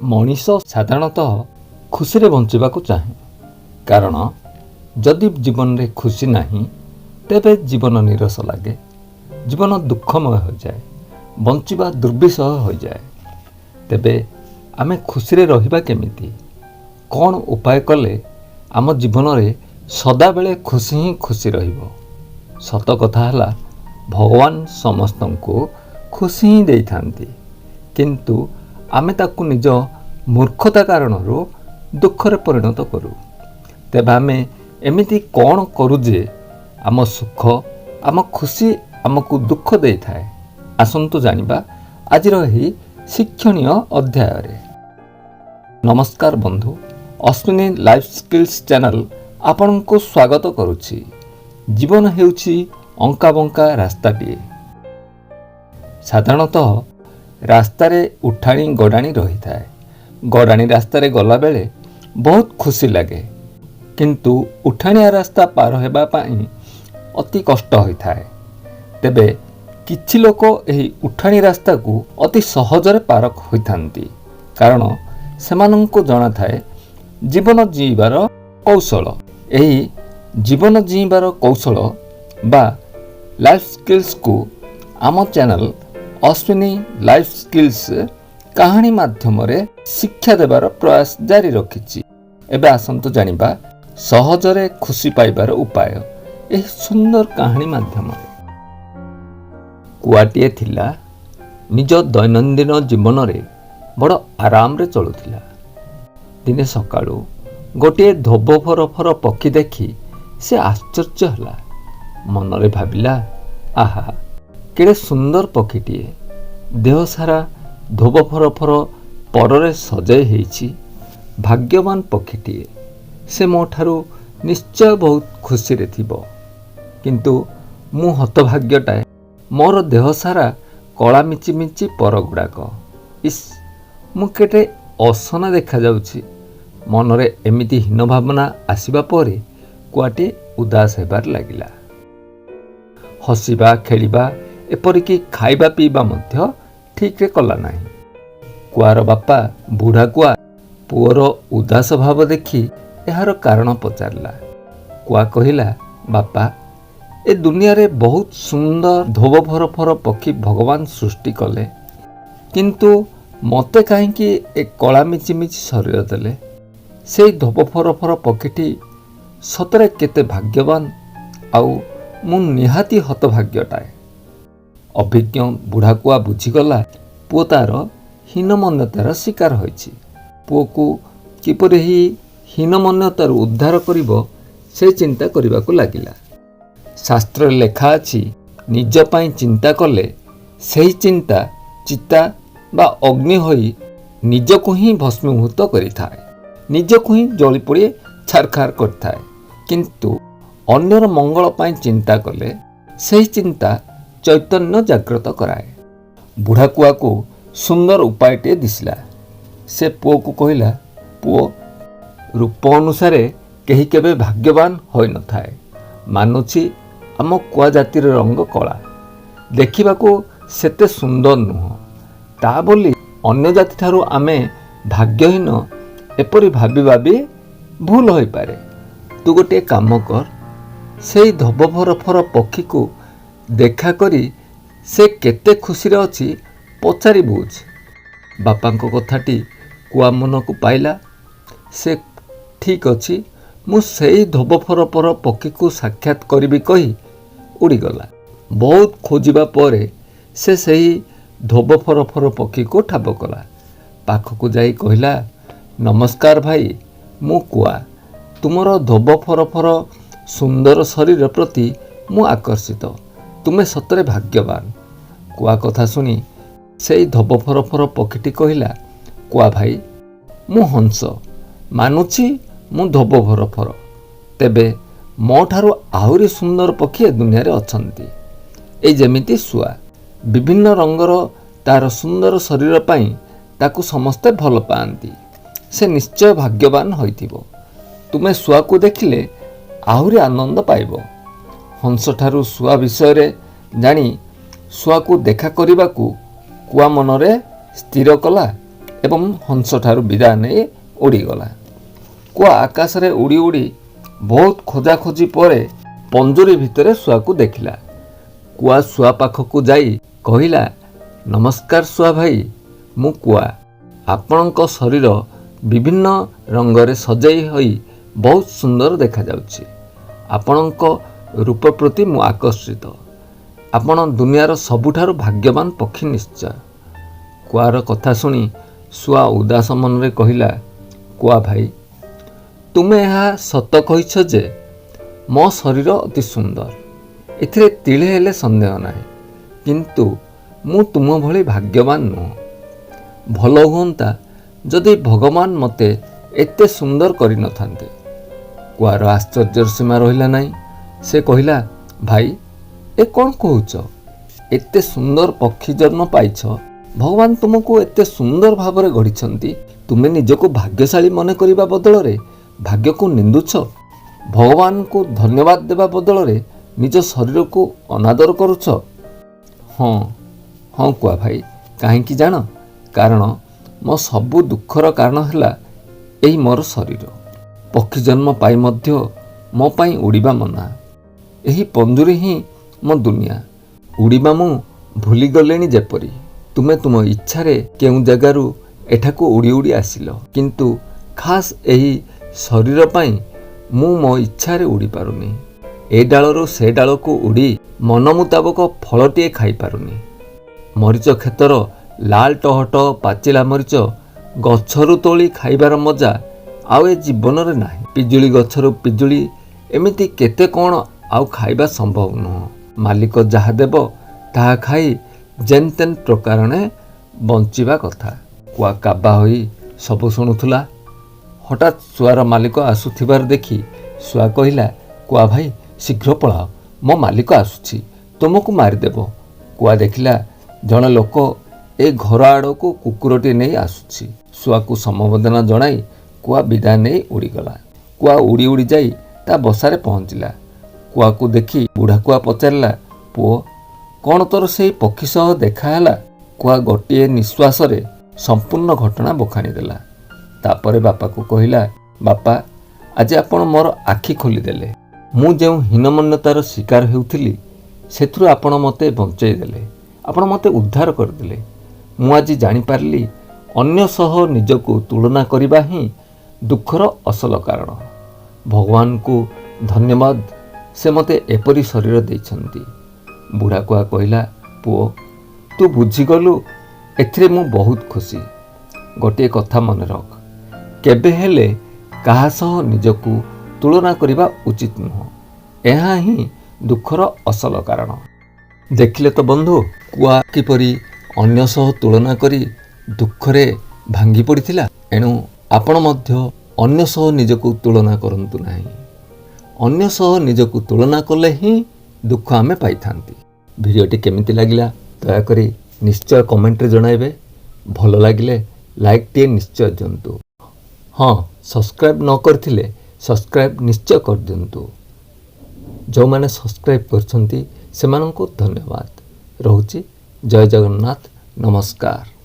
ମଣିଷ ସାଧାରଣତଃ ଖୁସିରେ ବଞ୍ଚିବାକୁ ଚାହେଁ, କାରଣ ଯଦି ଜୀବନରେ ଖୁସି ନାହିଁ, ତେବେ ଜୀବନ ନିରସ ଲାଗେ, ଜୀବନ ଦୁଃଖମୟ ହୋଇଯାଏ, ବଞ୍ଚିବା ଦୁର୍ବିସହ ହୋଇଯାଏ। ତେବେ ଆମେ ଖୁସିରେ ରହିବା କେମିତି? କ'ଣ ଉପାୟ କଲେ ଆମ ଜୀବନରେ ସଦାବେଳେ ଖୁସି ହିଁ ଖୁସି ରହିବ? ସତ କଥା ହେଲା, ଭଗବାନ ସମସ୍ତଙ୍କୁ ଖୁସି ହିଁ ଦେଇଥାନ୍ତି, କିନ୍ତୁ ଆମେ ତାକୁ ନିଜ ମୂର୍ଖତା କାରଣରୁ ଦୁଃଖରେ ପରିଣତ କରୁ। ତେବେ ଆମେ ଏମିତି କ'ଣ କରୁ ଯେ ଆମ ସୁଖ, ଆମ ଖୁସି ଆମକୁ ଦୁଃଖ ଦେଇଥାଏ? ଆସନ୍ତୁ ଜାଣିବା ଆଜିର ଏହି ଶିକ୍ଷଣୀୟ ଅଧ୍ୟାୟରେ। ନମସ୍କାର ବନ୍ଧୁ, ଅଶ୍ୱିନୀ ଲାଇଫ୍ ସ୍କିଲ୍ସ ଚ୍ୟାନେଲ୍ ଆପଣଙ୍କୁ ସ୍ୱାଗତ କରୁଛି। ଜୀବନ ହେଉଛି ଅଙ୍କା ବଙ୍କା ରାସ୍ତାଟିଏ। ସାଧାରଣତଃ ରାସ୍ତାରେ ଉଠାଣି ଗଡ଼ାଣି ରହିଥାଏ। ଗଡ଼ାଣି ରାସ୍ତାରେ ଗଲାବେଳେ ବହୁତ ଖୁସି ଲାଗେ, କିନ୍ତୁ ଉଠାଣିଆ ରାସ୍ତା ପାର ହେବା ପାଇଁ ଅତି କଷ୍ଟ ହୋଇଥାଏ। ତେବେ କିଛି ଲୋକ ଏହି ଉଠାଣି ରାସ୍ତାକୁ ଅତି ସହଜରେ ପାର ହୋଇଥାନ୍ତି, କାରଣ ସେମାନଙ୍କୁ ଜଣାଥାଏ ଜୀବନ ଜିଇବାର କୌଶଳ। ଏହି ଜୀବନ ଜିଇବାର କୌଶଳ ବା ଲାଇଫ୍ ସ୍କିଲ୍ସକୁ ଆମ ଚ୍ୟାନେଲ୍ ଅଶ୍ୱିନୀ ଲାଇଫ୍ ସ୍କିଲ୍ସ କାହାଣୀ ମାଧ୍ୟମରେ ଶିକ୍ଷା ଦେବାର ପ୍ରୟାସ ଜାରି ରଖିଛି। ଏବେ ଆସନ୍ତୁ ଜାଣିବା ସହଜରେ ଖୁସି ପାଇବାର ଉପାୟ ଏହି ସୁନ୍ଦର କାହାଣୀ ମାଧ୍ୟମରେ। କୁଆଟିଏ ଥିଲା। ନିଜ ଦୈନନ୍ଦିନ ଜୀବନରେ ବଡ଼ ଆରାମରେ ଚଳୁଥିଲା। ଦିନେ ସକାଳୁ ଗୋଟିଏ ଧୋବ ଫର ଫର ପକ୍ଷୀ ଦେଖି ସେ ଆଶ୍ଚର୍ଯ୍ୟ ହେଲା। ମନରେ ଭାବିଲା, ଆହା, କେଡ଼େ ସୁନ୍ଦର ପକ୍ଷୀଟିଏ! ଦେହ ସାରା ଧୋବ ଫର ଫର ପରରେ ସଜେଇ ହେଇଛି। ଭାଗ୍ୟବାନ ପକ୍ଷୀଟିଏ। ସେ ମୋ ଠାରୁ ନିଶ୍ଚୟ ବହୁତ ଖୁସିରେ ଥିବ। କିନ୍ତୁ ମୁଁ ହତଭାଗ୍ୟଟାଏ। ମୋର ଦେହ ସାରା କଳା ମିଚି ମିଚି ପର ଗୁଡ଼ାକ। ଇସ୍, ମୁଁ କେତେ ଅସନା ଦେଖାଯାଉଛି! ମନରେ ଏମିତି ହୀନ ଭାବନା ଆସିବା ପରେ କୁଆଟି ଉଦାସ ହେବାରେ ଲାଗିଲା। ହସିବା, ଖେଳିବା, ଏପରିକି ଖାଇବା ପିଇବା ମଧ୍ୟ ଠିକ୍ରେ କଲା ନାହିଁ। କୁଆର ବାପା ବୁଢ଼ା କୁଆ ପୁଅର ଉଦାସ ଭାବ ଦେଖି ଏହାର କାରଣ ପଚାରିଲା। କୁଆ କହିଲା, ବାପା, ଏ ଦୁନିଆରେ ବହୁତ ସୁନ୍ଦର ଧୋବ ଫର ଫର ପକ୍ଷୀ ଭଗବାନ ସୃଷ୍ଟି କଲେ, କିନ୍ତୁ ମୋତେ କାହିଁକି ଏ କଳା ମିଚିମିଚି ଶରୀର ଦେଲେ? ସେଇ ଧୋବ ଫର ଫର ପକ୍ଷୀଟି ସତରେ କେତେ ଭାଗ୍ୟବାନ, ଆଉ ମୁଁ ନିହାତି ହତଭାଗ୍ୟଟାଏ। ଅଭିଜ୍ଞ ବୁଢ଼ା କୁଆ ବୁଝିଗଲା, ପୁଅ ତାର ହୀନମନ୍ୟତାର ଶିକାର ହୋଇଛି। ପୁଅକୁ କିପରି ଏହି ହୀନମନ୍ୟତାରୁ ଉଦ୍ଧାର କରିବ, ସେ ଚିନ୍ତା କରିବାକୁ ଲାଗିଲା। ଶାସ୍ତ୍ରରେ ଲେଖା ଅଛି, ନିଜ ପାଇଁ ଚିନ୍ତା କଲେ ସେହି ଚିନ୍ତା ଚିତା ବା ଅଗ୍ନି ହୋଇ ନିଜକୁ ହିଁ ଭସ୍ମୀଭୂତ କରିଥାଏ, ନିଜକୁ ହିଁ ଜଳିପୋଡ଼ି ଛାରଖାର କରିଥାଏ। କିନ୍ତୁ ଅନ୍ୟର ମଙ୍ଗଳ ପାଇଁ ଚିନ୍ତା କଲେ ସେହି ଚିନ୍ତା ଚୈତନ୍ୟ ଜାଗ୍ରତ କରାଏ। ବୁଢ଼ା କୁଆକୁ ସୁନ୍ଦର ଉପାୟଟିଏ ଦିଶିଲା। ସେ ପୁଅକୁ କହିଲା, ପୁଅ, ରୂପ ଅନୁସାରେ କେହି କେବେ ଭାଗ୍ୟବାନ ହୋଇନଥାଏ। ମାନୁଛି, ଆମ କୁଆ ଜାତିର ରଙ୍ଗ କଳା, ଦେଖିବାକୁ ସେତେ ସୁନ୍ଦର ନୁହଁ। ତା ବୋଲି ଅନ୍ୟ ଜାତିଠାରୁ ଆମେ ଭାଗ୍ୟହୀନ, ଏପରି ଭାବିବା ବି ଭୁଲ ହୋଇପାରେ। ତୁ ଗୋଟିଏ କାମ କର। ସେଇ ଧୋବ ଫର ଫର ପକ୍ଷୀକୁ ଦେଖା କରି ସେ କେତେ ଖୁସିରେ ଅଛି, ପଚାରି ବୁଝ। ବାପାଙ୍କ କଥାଟି କୁଆ ମନକୁ ପାଇଲା। ସେ ଠିକ୍ ଅଛି, ମୁଁ ସେଇ ଧୋବ ଫର ଫର ପକ୍ଷୀକୁ ସାକ୍ଷାତ କରିବି କହି ଉଡ଼ିଗଲା। ବହୁତ ଖୋଜିବା ପରେ ସେ ସେହି ଧୋବ ଫର ଫର ପକ୍ଷୀକୁ ଠାବ କଲା। ପାଖକୁ ଯାଇ କହିଲା, ନମସ୍କାର ଭାଇ, ମୁଁ କୁଆ। ତୁମର ଧୋବ ଫର ଫର ସୁନ୍ଦର ଶରୀର ପ୍ରତି ମୁଁ ଆକର୍ଷିତ। ତୁମେ ସତରେ ଭାଗ୍ୟବାନ। କୁଆ କଥା ଶୁଣି ସେଇ ଧୋବ ଫର ଫର ପକ୍ଷୀଟି କହିଲା, କୁଆ ଭାଇ, ମୁଁ ହଂସ। ମାନୁଛି, ମୁଁ ଧୋବ ଫର ଫର। ତେବେ ମୋ ଠାରୁ ଆହୁରି ସୁନ୍ଦର ପକ୍ଷୀ ଏ ଦୁନିଆରେ ଅଛନ୍ତି। ଏଇ ଯେମିତି ଶୁଆ। ବିଭିନ୍ନ ରଙ୍ଗର ତାର ସୁନ୍ଦର ଶରୀର ପାଇଁ ତାକୁ ସମସ୍ତେ ଭଲ ପାଆନ୍ତି। ସେ ନିଶ୍ଚୟ ଭାଗ୍ୟବାନ ହୋଇଥିବ। ତୁମେ ଶୁଆକୁ ଦେଖିଲେ ଆହୁରି ଆନନ୍ଦ ପାଇବ। ହଂସଠାରୁ ଶୁଆ ବିଷୟରେ ଜାଣି ଶୁଆକୁ ଦେଖା କରିବାକୁ କୁଆ ମନରେ ସ୍ଥିର କଲା। ଏବଂ ହଂସଠାରୁ ବିଦାୟ ନେଇ ଉଡ଼ିଗଲା। କୁଆ ଆକାଶରେ ଉଡ଼ି ଉଡ଼ି ବହୁତ ଖୋଜାଖୋଜି ପରେ ପଞ୍ଜୁରୀ ଭିତରେ ଶୁଆକୁ ଦେଖିଲା। କୁଆ ଶୁଆ ପାଖକୁ ଯାଇ କହିଲା, "ନମସ୍କାର ଶୁଆ ଭାଇ, ମୁଁ କୁଆ। ଆପଣଙ୍କ ଶରୀର ବିଭିନ୍ନ ରଙ୍ଗରେ ସଜେଇ ହୋଇ ବହୁତ ସୁନ୍ଦର ଦେଖାଯାଉଛି। ଆପଣଙ୍କ ରୂପ ପ୍ରତି ମୁଁ ଆକର୍ଷିତ। ଆପଣ ଦୁନିଆର ସବୁଠାରୁ ଭାଗ୍ୟବାନ ପକ୍ଷୀ ନିଶ୍ଚୟ।" କୁଆର କଥା ଶୁଣି ଶୁଆ ଉଦାସ ମନରେ କହିଲା, "କୁଆ ଭାଇ, ତୁମେ ଏହା ସତ କହିଛ ଯେ ମୋ ଶରୀର ଅତି ସୁନ୍ଦର, ଏଥିରେ ତିଳେ ହେଲେ ସନ୍ଦେହ ନାହିଁ। କିନ୍ତୁ ମୁଁ ତୁମ ଭଳି ଭାଗ୍ୟବାନ ନୁହଁ। ଭଲ ହୁଅନ୍ତା ଯଦି ଭଗବାନ ମୋତେ ଏତେ ସୁନ୍ଦର କରିନଥାନ୍ତେ।" କୁଆର ଆଶ୍ଚର୍ଯ୍ୟର ସୀମା ରହିଲା ନାହିଁ। ସେ କହିଲା, "ଭାଇ, ଏ କ'ଣ କହୁଛ? ଏତେ ସୁନ୍ଦର ପକ୍ଷୀ ଜନ୍ମ ପାଇଛ, ଭଗବାନ ତୁମକୁ ଏତେ ସୁନ୍ଦର ଭାବରେ ଗଢ଼ିଛନ୍ତି, ତୁମେ ନିଜକୁ ଭାଗ୍ୟଶାଳୀ ମନେ କରିବା ବଦଳରେ ଭାଗ୍ୟକୁ ନିନ୍ଦୁଛ। ଭଗବାନଙ୍କୁ ଧନ୍ୟବାଦ ଦେବା ବଦଳରେ ନିଜ ଶରୀରକୁ ଅନାଦର କରୁଛ।" "ହଁ ହଁ କୁଆ ଭାଇ, କାହିଁକି ଜାଣ? କାରଣ ମୋ ସବୁ ଦୁଃଖର କାରଣ ହେଲା ଏହି ମୋର ଶରୀର। ପକ୍ଷୀ ଜନ୍ମ ପାଇ ମଧ୍ୟ ମୋ ପାଇଁ ଉଡ଼ିବା ମନା। ଏହି ପଞ୍ଜୁରୀ ହିଁ ମୋ ଦୁନିଆ। ଉଡ଼ିବା ମୁଁ ଭୁଲିଗଲିଣି ଯେପରି। ତୁମେ ତୁମ ଇଚ୍ଛାରେ କେଉଁ ଜାଗାରୁ ଏଠାକୁ ଉଡ଼ି ଉଡ଼ି ଆସିଲ, କିନ୍ତୁ ଖାସ୍ ଏହି ଶରୀର ପାଇଁ ମୁଁ ମୋ ଇଚ୍ଛାରେ ଉଡ଼ିପାରୁନି। ଏ ଡାଳରୁ ସେ ଡାଳକୁ ଉଡ଼ି ମନ ମୁତାବକ ଫଳଟିଏ ଖାଇପାରୁନି। ମରିଚ କ୍ଷେତର ଲାଲ ଟହଟହ ପାଚିଲା ମରିଚ ଗଛରୁ ତୋଳି ଖାଇବାର ମଜା ଆଉ ଏ ଜୀବନରେ ନାହିଁ। ପିଜୁଳି ଗଛରୁ ପିଜୁଳି, ଏମିତି କେତେ କ'ଣ ଆଉ ଖାଇବା ସମ୍ଭବ ନୁହଁ। ମାଲିକ ଯାହା ଦେବ ତାହା ଖାଇ ଯେନ୍ ତେନ୍ ପ୍ରକାରଣେ ବଞ୍ଚିବା କଥା।" କୁଆ କାବା ହୋଇ ସବୁ ଶୁଣୁଥିଲା। ହଠାତ୍ ଶୁଆର ମାଲିକ ଆସୁଥିବାର ଦେଖି ଶୁଆ କହିଲା, "କୁଆ ଭାଇ, ଶୀଘ୍ର ପଳାଅ। ମୋ ମାଲିକ ଆସୁଛି, ତୁମକୁ ମାରିଦେବ।" କୁଆ ଦେଖିଲା, ଜଣେ ଲୋକ ଏ ଘର ଆଡ଼କୁ କୁକୁରଟିଏ ନେଇ ଆସୁଛି। ଶୁଆକୁ ସମବେଦନା ଜଣାଇ କୁଆ ବିଦାୟ ନେଇ ଉଡ଼ିଗଲା। କୁଆ ଉଡ଼ି ଉଡ଼ି ଯାଇ ତା ବସାରେ ପହଞ୍ଚିଲା। କୁଆକୁ ଦେଖି ବୁଢ଼ା କୁଆ ପଚାରିଲା, "ପୁଅ, କ'ଣ ତୋର ସେଇ ପକ୍ଷୀ ସହ ଦେଖା ହେଲା?" କୁଆ ଗୋଟିଏ ନିଶ୍ୱାସରେ ସମ୍ପୂର୍ଣ୍ଣ ଘଟଣା ବଖାଣି ଦେଲା। ତାପରେ ବାପାକୁ କହିଲା, "ବାପା, ଆଜି ଆପଣ ମୋର ଆଖି ଖୋଲିଦେଲେ। ମୁଁ ଯେଉଁ ହୀନମନ୍ୟତାର ଶିକାର ହେଉଥିଲି, ସେଥିରୁ ଆପଣ ମୋତେ ବଞ୍ଚେଇ ଦେଲେ। ଆପଣ ମୋତେ ଉଦ୍ଧାର କରିଦେଲେ। ମୁଁ ଆଜି ଜାଣିପାରିଲି, ଅନ୍ୟ ସହ ନିଜକୁ ତୁଳନା କରିବା ହିଁ ଦୁଃଖର ଅସଲ କାରଣ। ଭଗବାନଙ୍କୁ ଧନ୍ୟବାଦ, ସେ ମୋତେ ଏପରି ଶରୀର ଦେଇଛନ୍ତି।" ବୁଢ଼ା କୁଆ କହିଲା, "ପୁଅ, ତୁ ବୁଝିଗଲୁ, ଏଥିରେ ମୁଁ ବହୁତ ଖୁସି। ଗୋଟିଏ କଥା ମନେ ରଖ, କେବେ ହେଲେ କାହା ସହ ନିଜକୁ ତୁଳନା କରିବା ଉଚିତ ନୁହଁ। ଏହା ହିଁ ଦୁଃଖର ଅସଲ କାରଣ।" ଦେଖିଲେ ତ ବନ୍ଧୁ, କୁଆ କିପରି ଅନ୍ୟ ସହ ତୁଳନା କରି ଦୁଃଖରେ ଭାଙ୍ଗି ପଡ଼ିଥିଲା। ଏଣୁ ଆପଣ ମଧ୍ୟ ଅନ୍ୟ ସହ ନିଜକୁ ତୁଳନା କରନ୍ତୁ ନାହିଁ। ଅନ୍ୟ ସହ ନିଜକୁ ତୁଳନା କଲେ ହିଁ ଦୁଃଖ ଆମେ ପାଇଥାନ୍ତି। ଭିଡ଼ିଓଟି କେମିତି ଲାଗିଲା, ଦୟାକରି ନିଶ୍ଚୟ କମେଣ୍ଟରେ ଜଣାଇବେ। ଭଲ ଲାଗିଲେ ଲାଇକ୍ଟିଏ ନିଶ୍ଚୟ ଦିଅନ୍ତୁ। ହଁ, ସବସ୍କ୍ରାଇବ୍ ନ କରିଥିଲେ ସବସ୍କ୍ରାଇବ୍ ନିଶ୍ଚୟ କରିଦିଅନ୍ତୁ। ଯେଉଁମାନେ ସବସ୍କ୍ରାଇବ୍ କରିଛନ୍ତି, ସେମାନଙ୍କୁ ଧନ୍ୟବାଦ। ରହୁଛି, ଜୟ ଜଗନ୍ନାଥ, ନମସ୍କାର।